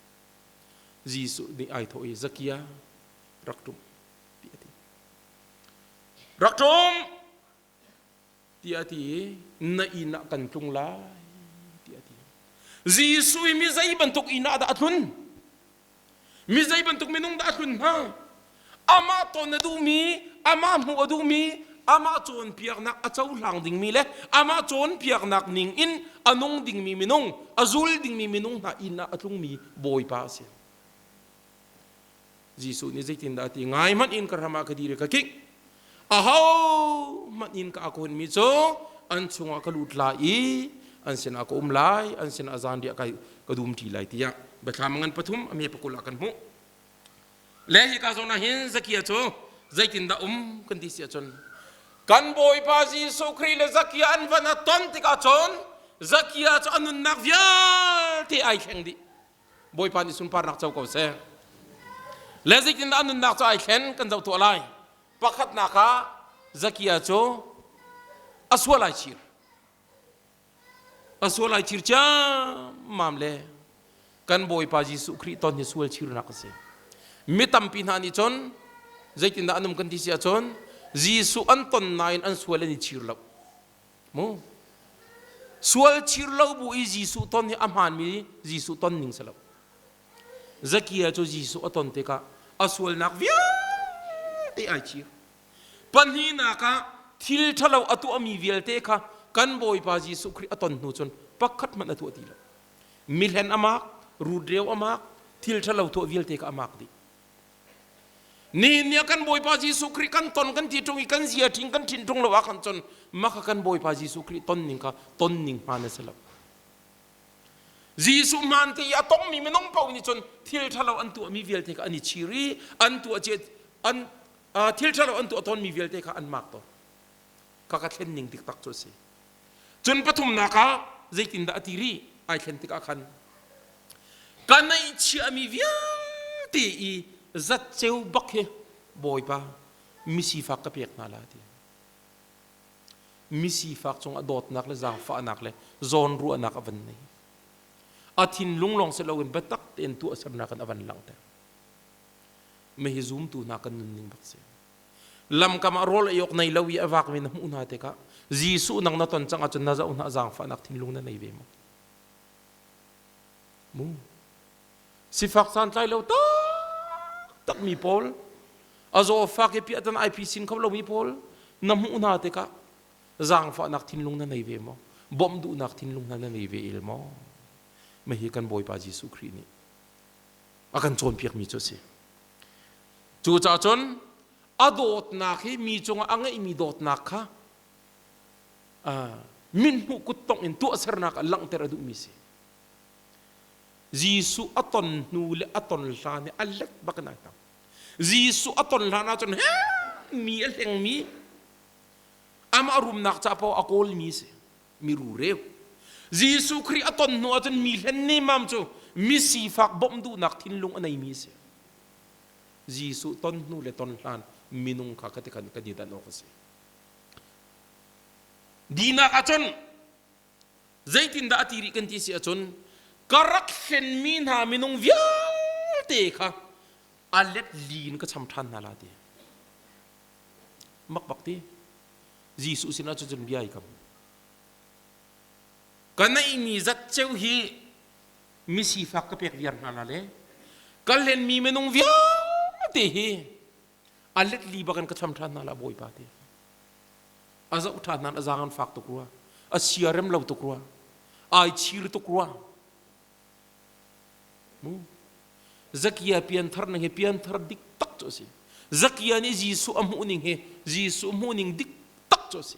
Jesuh nih ai thawh i Zakia rak ṭum ti a ti. Rak ṭum tiah a ti i na inn ah kan tlung lai tiah a ti. Jesuh hi mi zei bantuk inn ah dah a tlun? Mi zei bantuk minung dah a tlun hna? Amah ton a duhmi, amah hmuh a duhmi, amah cawnpiaknak a cohlang dingmi le amah cawnpiaknak ning in a nung dingmi minung, a zul dingmi minung hna inn ah a tlungmi Bawipa a si. Jesuh nih zeitindah a ti? Ngai hmanh in ka hram ah ka dir i ka kingh. Aho hmanh in ka akunmi cu an chungah ka lut lai i an sinah ka um lai, an sinah zanriah kai ka dum ṭi lai tiah biathlam ngan pathum a me pakul ah kan hmuh. Le hika zawn ah hin Zakia cu zeitindah um kan ti si ahcun Kan Bawipa Jesuh Khrih le Zakia an van a ton tikah cun Zakia cu a nunnak vialte ai thleng dih. Bawipa nih sunparnak co ko seh. Le zeitindah a nunnak cu ai thlen kan zoh tuah lai. Pakhatnak ah Zakia cu a sual ai chir. A sual ai chir ciammam le kan Bawipa Jesuh Khrih ton hi sual chirnak a si. Mi tampi hna nih cun zeitindah an um kan ti si ahcun Jesuh an ton nain an sual an i chir lo. Mu sual chir lo bu i Jesuh ton hi a hmaanmi Jesuh ton ning si lo. Zakia cu Jesuh a ton tikah a sualnak vialte ai chir. Pahnihnak ah thil ṭhalo a tuahmi vialte kha kan Bawipa Jesuh Khrih a ton hnu cun pakhat hmanh a tuah ti lo. Mihlen a mak, rutreu a mak, thil ṭhalo tuah vialte kha a mak dih. Nihin ni ah kan Bawipa Jesuh Khrih kan ton kan ti ṭung i kan zia ṭhing kan ṭhin ṭung lo ah khan cun mah kha kan Bawipa Jesuh Khrih ton ning kha ton ning hmaan a si lo. Jesuh hmaan te i a tongmi minung paoh nih cun thil ṭhalo an tuahmi vialte kha an i chir i an tuah an thil ṭhalo an tuah tawnmi vialte kha an mak tawn. Kha ka thlen ning dik tak cu a si. Cun pathumnak ah zeitindah a ti rih? Ai thlen tikah khan ka neihchiahmi vialte i zatceu bak hi Bawipa misifak ka pek hna la ti. Misifak cungah dawtnak le zaangfahnak le zawnruahnak a van nei. A thinlung lawng si loin biatak tein tuahsernak in a van langhter. Mah hi zumtu hna kan nunning bak si. Lamkam ah rawl ei awk nei lo i a vakmi na hmuh hna tikah Jesuh nang na ton cang ahcun na zoh hna zaangfahnak thinlung na nei ve maw? Mu. Sifak santlai lo taktak mi pawl a zawfak i piahtan ai phisin kho lomi pawl na hmuh hna tikah zaangfahnak thinlung na nei ve maw? Bawmh duhnak thinlung hna na nei ve el maw? Mah hi kan Bawipa Jesuh Khrih nih a kan cawnpiakmi cu a si. Cucaah cun a dawtnak hi mi cungah a ngeihmi dawtnak kha mithmuh kuttongh in tuahsernak ah langhter a duhmi si. Jesuh a ton hnu le a ton hlan i a let bak in ai tang. Jesuh a ton hlan ahcun he mi a hlengmi amah rumnak ca paoh a kawlmi si. Mi rureu. Jesuh Khrih a ton hnu ahcun mi hlen nemam cu mi sifak bawmh duhnak thinlung a neimi si. Jesuh ton hnu le ton hlan minung kha ka ti khan kan i dan awk a si. Dinak ahcun zeitindah a ti rih kan ti si ahcun ka rak hlenmi hna minung vialte kha a let li in ka cham ṭhan hna la ti. Mak bak ti. Jesuh sinah cun bia i kam. Ka neihmi zat ceu hi mi sifak ka pek viar hna la le ka hlenmi minung vialte hi a let li bak in ka cham ṭhan hna la Bawipa ti. A zoh ṭhan hna a zaang an fak tuk rua. A sia rem lo tuk rua. Ai chir tuk rua. Mu. Zakia pianthar ning hi pianthar dik tak cu a si. Zakia nih Jesuh a hmuh ning hi Jesuh hmuh ning dik tak cu a si.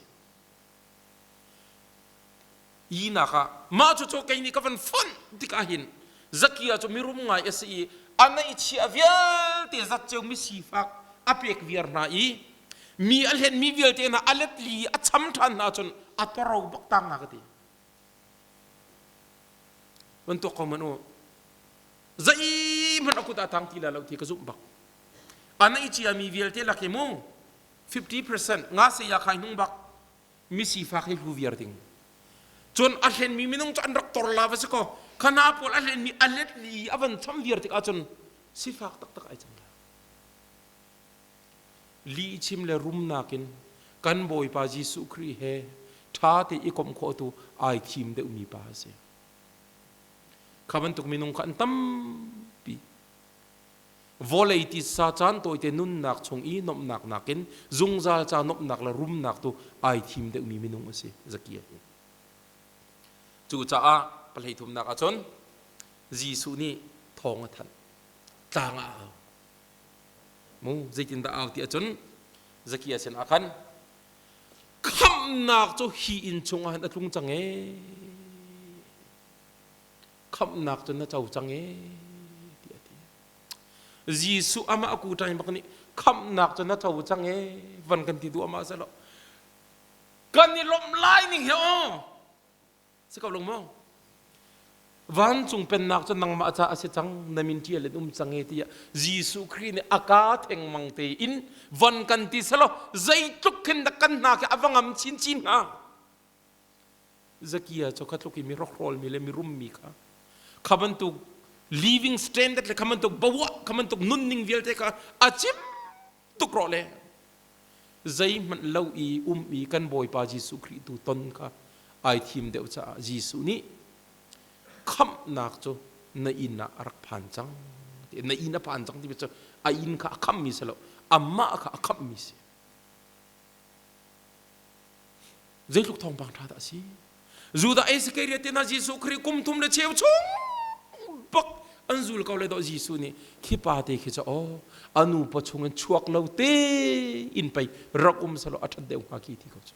Inak ah mah cucu kei nih ka van fonh tikah hin Zakia cu mirum ngai a si i a neihchiah vialte zatceu mi sifak a pek viar hna i mi a hlenmi vialte hna a let li a cham ṭhan hna cun a toro bak tang na ka ti. Van tuak ko man u. Zeihmanh a kut ah tang ti la lo ti ka zumh bak. A neihcia mi vialte lak hi mu 50% nga se ya khai hnung bak mi sifak hi hlu viar ding. Cun a hlenmi minung cu an rak tor la va si kaw khana pawl a hlenmi a let li a van cham viar tik ahcun sifak taktak ai cang la. Lihchim le rumnak in kan Bawipa Jesuh Khrih he ṭha te i komh khawh tu ai thim deuhmi pa a si. Kha bantuk minung kha an tampi. Vawlei titsa caan tawite nunnak chung i nuamhnak nakin zungzal ca nuamhnak le rumnak tu ai thim deuhmi minung a si Zakia hi. Cucaah pahlei thumnak ahcun Jesuh nih thawng a thanh. Tlang ah a au. Mu zeitindah au ti ahcun Zakia sin ah khan khamhnak cu hi inn chungah hin a tlung cang ee. Khamhnak cu na co cang ee tiah a ti. Jesuh amah a kuṭai bak nih khamhnak cu na co cang ee van kan ti duh amah selaw. Kan i lawmh lai ning he aw. Si ko lo maw? Vancung pennak cu nangmah ca a si cang, na min ṭial in um cang e tiah Jesuh Khrih nih a kaa thengmang tein von kan ti selaw zeitluk khin dah kan hna khi a va ngam chinchin hnga. Zakia cu kha tluk i mi rawkhrawlmi le mi rummi kha kha bantuk living standard le kha bantuk bawa kha bantuk nunning vialte kha a cim tuk rawh le zeihmanh lo i um i kan Bawipa Jesuh Khrih tu ton kha ai thim deuh caah Jesuh nih khamhnak cu na inn ah a rak phan cang na inn a phan cang timi cu a inn kha a khamhmi si lo amah kha a khamhmi si. Zeitluk thawngpang ṭha dah a si. Judah Iscariot te hna Jesuh Khrih kum thum le cheu chung bak an zul ko le dawh Jesuh nih khi pa te khi cu aw a nu pa chung in chuak lo te in pei rak um selaw a ṭhat deuh hnga khi ti ko cu.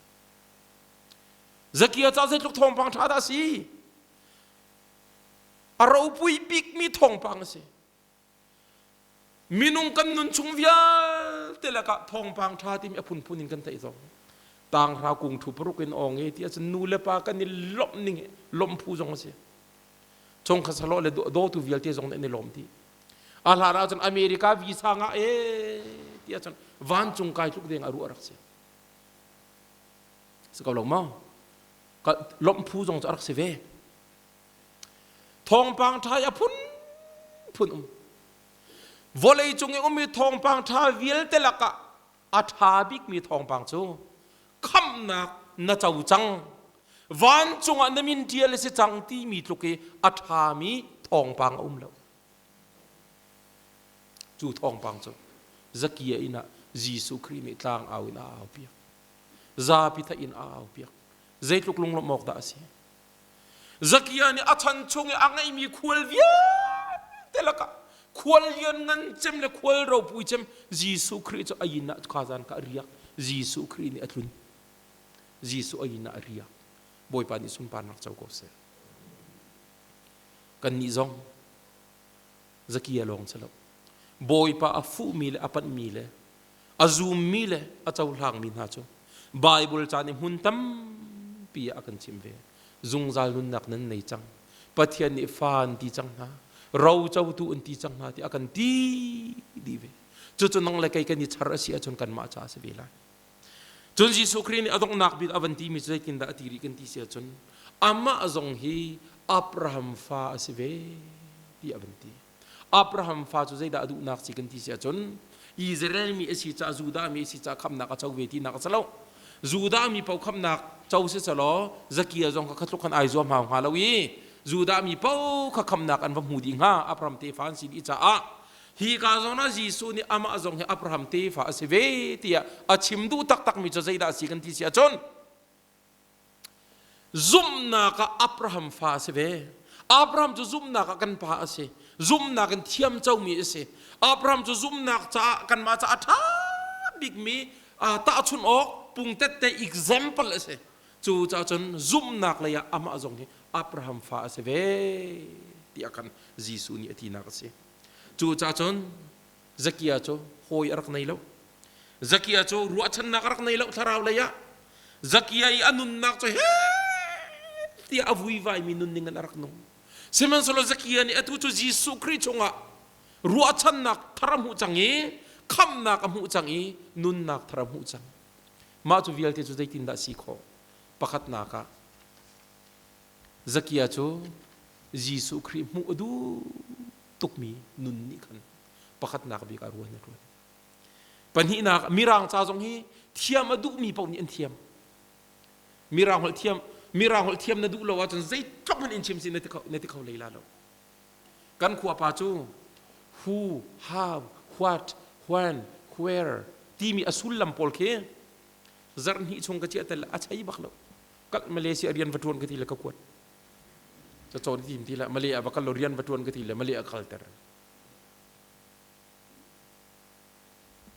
Zakia ca zeitluk thawngpang ṭha dah a si. A ropui bikmi thawngpang a si. Minung kan nun chung vialte lakah thawngpang ṭha timi a phunphun in kan theih zong. Tanghra kung thu paruk in awng e ti ahcun nu le pa kan i lawmh ning lawmh phu zong a si. Chungkhat salo le dawtu vialte zong nih an i lawm dih. A hlan ahcun America visa ngah e ti ahcun vancung kai tluk deng a ruah rak si. Si ko lo maw? Lawmh phu zong cu a rak si ve. Thawngpang ṭha a phunphun um. Vawlei cung i ummi thawngpang ṭha vialte lakah a ṭha bikmi thawngpang cu khamhnak na co cang. Vancung ah na min ṭial a si cang timi tluk i a ṭhami thawngpang a um lo. Cu thawngpang cu Zakia inn ah Jesuh Khrih nih tlang au in a au piak. Zapi theih in a au piak. Zeitluk lunglawmh awk dah a si. Zakia nih a chan chung i a ngeihmi khual vialte lakah khual lian ngan cem le khual ropui cem Jesuh Khrih cu a inn ah kha zan kha a riak. Jesuh Khrih nih a tlun. Jesuh a inn ah a riak. Bawipa nih sunparnak co ko seh. Kannih zong Zakia lawng si lo. Bawipa a fuhmi le a panhmi le a zummi le a cohlangmi hna cu Baibal ca nih hmun tampi ah a kan chimh ve. Zungzal nunnak nan nei cang. Pathian nih fa an ti cang hna. Ro cotu an ti cang hna ti a kan ti dih ve. Cucu nang le kei kan i char a si ahcun kanmah ca a si ve lai. Cun Jesuh Khrih nih a donghnak bik a van timi cu zeitindah a ti rih kan ti si ahcun amah zong hi Abraham fa a si ve ti a van ti. Abraham fa cu zeidah a duhnak si kan ti si ahcun Israel mi a si caah Judah mi a si caah khamnak a co ve tinak a si lo. Judah mi paoh khamnak co si selaw Zakia zong kha khatluk khan ai zuam hau hnga lo i Judah mi paoh kha khamnak an va hmu dih hnga Abraham tefa an si dih caah hi ka zawn ah Jesuh nih amah zong hi Abraham tefa a si ve tiah a chim duh taktakmi cu zeidah a si kan ti si ahcun Zumhnak ah Abraham fa a si ve. Abraham cu zumhnak ah kan pa a si. Zumhnak in thiam comi a si. Abraham cu zumhnak caah kanmah caah a ṭha bikmi tahchunh awk pungtette example a si. Cu caah cun zumhnak lei ah amah zong hi Abraham fa a si ve tiah khan Jesuh nih a tinak a si. Cu caah cun Zakia cu hawi a rak nei lo. Zakia cu ruahchannak a rak nei lo thlarau lei ah. Zakia i a nunnak cu he tiah a vuivaimi nunning in a rak nung. Sihmanhsehlaw Zakia nih atu cu Jesuh Khrih chungah ruahchannak thar a hmuh cang i khamhnak a hmuh cang i nunnak thar a hmuh cang. Mah cu vialte cu zeitindah si khawh? Pakhatnak ah Zakia cu Jesuh Khrih hmuh a duh tukmi nun nih khan pakhatnak bik ah ruan a ṭuan. Pahnihnak, Mirang ca zong hi thiam a duhmi paoh nih an thiam. Mirang holh thiam, Mirang holh thiam na duh lo ahcun zeitluk hmanh in chim si na ti kho, na ti kho lei la lo. Kan khua pa cu who, how, what, when, where timi a sullam pawl khi zarh hnih chung ka chiah tel a chei bak lo. Kal Malaysia rian va ṭuan ka ti le ka kuat. Ca cawn tim ti le Malay ah va kal lo rian va ṭuan ka ti le Malay ah kal ter.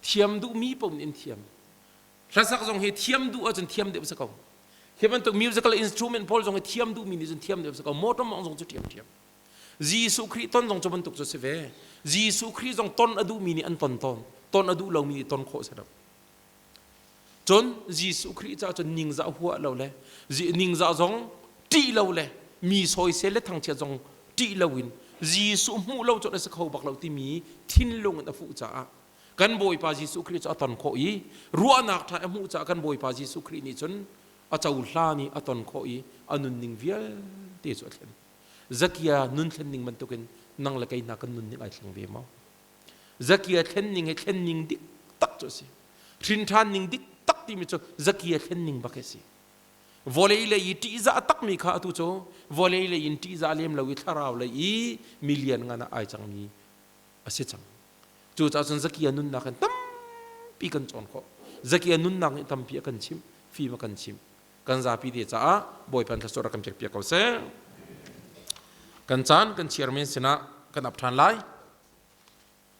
Thiam duhmi paoh nih an thiam. Hlasak zong hi thiam duh ahcun thiam deuh si ko. Hi bantuk musical instrument pawl zong hi thiam duhmi nih cun thiam deuh si ko. Motor mawngh zong cu thiam thiam. Jesuh Khrih ton zong cu bantuk cu si ve. Jesuh Khrih zong ton a duhmi nih an ton tawn. Ton a duh lomi nih ton khawh si lo. Cun Jesuh Khrih caah cun ningzah huah lo le ningzah zong ṭih lo le mi sawisel le thangchiat zong ṭih loin Jesuh hmuh lo cun a si kho bak lo timi thinlung in a fuh caah kan Bawipa Jesuh Khrih cu a ton khawh i ruahnak ṭha a hmuh caah kan Bawipa Jesuh Khrih nih cun a cohlan i a ton khawh i a nunning vialte cu a thlen. Zakia nun thlen ning bantukin nang le kei hna kan nunning ai thleng ve maw? Zakia thlen ning hi thlen ning dik tak cu a si. Hrin ṭhan ning dik tak timi cu Zakia thlen ning bak hi a si. Vawlei lei i ṭihzah takmi kha atu cu vawlei lei in ṭihzah lem lo i thlarau lei i milian ngan ah ai cangmi a si cang. Cucaah cun Zakia nunnak in tampi kan cawn khawh. Zakia nunnak nih tampi a kan chimh, fim a kan chimh. Kan zapi te caah Bawipa thluachuah rak kan pekpiak ko seh. Kan caan kan chairman sinah kan ap ṭhan lai.